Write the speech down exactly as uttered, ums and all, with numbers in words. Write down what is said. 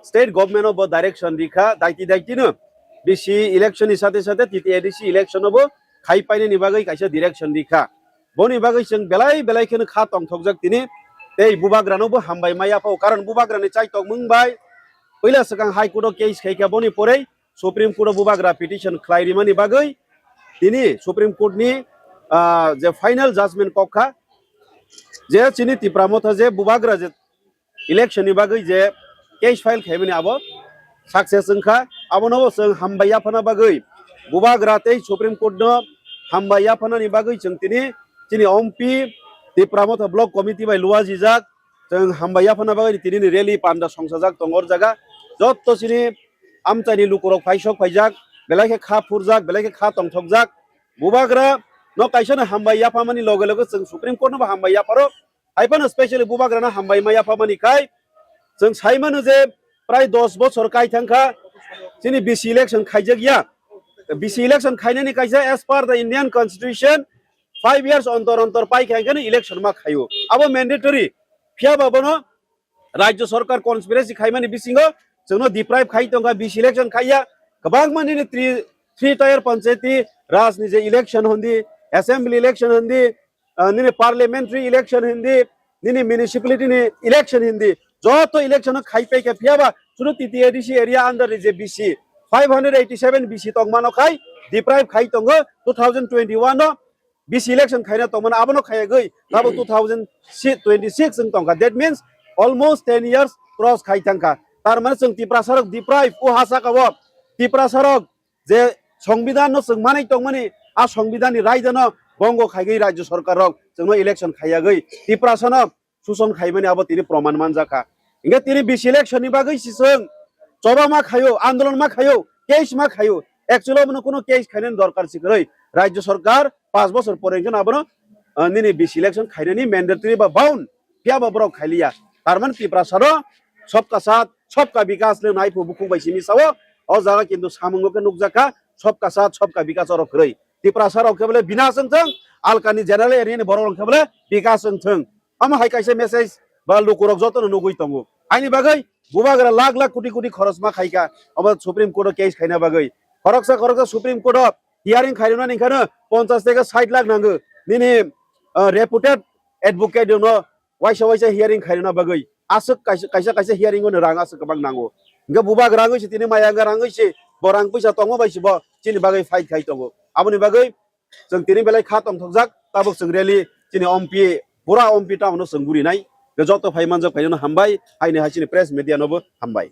State government o bo direction rikha, daiti daiti no B C election ni sate sate T T A D C election o bo khai painani bagwi kaisa direction rikha. Boni bagwi chwng belai belai kheno kha tongthokjak tini. Tei bubagrano bo hambai maya phao, karon bubagrani chai tongmung bai puila swkang High Court o case khaikha, boni porei Supreme Court o bubagra petition khlai rimani bagwi tini Supreme Court ni, ah, je final judgment kok kha, je chini Tipra Motha je bubagra je election ni bagwi je case file khaimani abo success wngkha. Abono bo chwng hambai yaphana bagwi, bubagra tei Supreme Court no hambai yaphanani bagwi chwng tini chini M P Tipra Motha Block Committee bai luajijak, chwng hambai yaphana bagwi tini ni rally panda songsajak tongo o jaga. Jotto chini amchaini lukurok phaisok phaijak, belai khe kha phurjak, belai khe kha tongthokjak. Bubagra no kaisa no hambai yaphamani loge loge chwng Supreme Court no bo hambai yapharo. Hai phano specially bubagrano hambai ma yaphamani khai chwng sai mano je prai dos bochor kai thangkha chini B C election khaijak ya. B C election khainani kaisa as per the Indian Constitution five years ontor ontor pai kha, enkheno election ma khaio. Abo mandatory. Phiya ba bono Rajya Sarkar conspiracy khaimani bisingo chwngno deprive khai tongkha, B C election khaiya. Kwbangma nini three, three tier panchayati raj ni je election hondi, assembly election hondi, ah, nini parliamentary election hondi, nini municipality ni election hondi, joto election o khai pai kha. Phiya ba chwngno T T A D C area under ni je B C, five hundred eighty seven B C tongmano khai deprive khai tongo two thousand twenty-one o B C election khaina tongmano, abono khayagwi tabuk two thousand twenty-six wng tongkha. That means almost ten years cross khai thangkha. Tar mane chwng Tiprasarok deprive o ha saka o Tiprasarok je Songbidan no chwng manai tongmani, a Songbidan ni raida no bongo khaigwi Rajya Sarkar rok chwngno election khaiyagwi Tiprasano suson khaimani abo tini proman manjakha. Hingke tini B C election ni bagwi si chwng choba ma khaio, andolon ma khaio, case ma khaio. Actually obono kuno case khainani dorkar si kwrwi. Rajya Sarkar panch bochor pore hingke abono, ah, nini B C election khainani mandatory ba bound phiya ba borok khailiya. Tar mane Tiprasano sabka saath, sabka bikas le nai phu bukhuk bai simi sao. O jaga kintu samungo khe nukjakha sabka saath, sabka bikas oro kwrwi. Tiprasarok khe bole binas wng thung, alkani general area ni borok rok khe bole bikas wng thung. Omo hai kaisa message ba lukurok jotono nugwi tongo. Aini bagwi bubagra lakh lakh koti koti khorosma khaikha omo Supreme Court o case khaina bagwi. Khoroksa khoroksa Supreme Court o hearing khairwnani hwnkhano ponchash theke sait lakh nango. Nini, ah, reputed advocate no waisa waisa hearing khairwna bagwi aswk kaisa, kaisa, kaisa hearing o no rang aswk kwbang nango. Hingke bubagra wngwi se tini maya wngkha rang wngwi se bo rang puisa tongma bai se bo chini bagwi fight khai tongo. Aboni bagwi chwng tini belai kha tongthokjak, tabuk chwng rally chini M P, pura M P town no chwng gurinai. Hingke joto phai manjak phai no hambai, haini hai chini press media no bo hambai.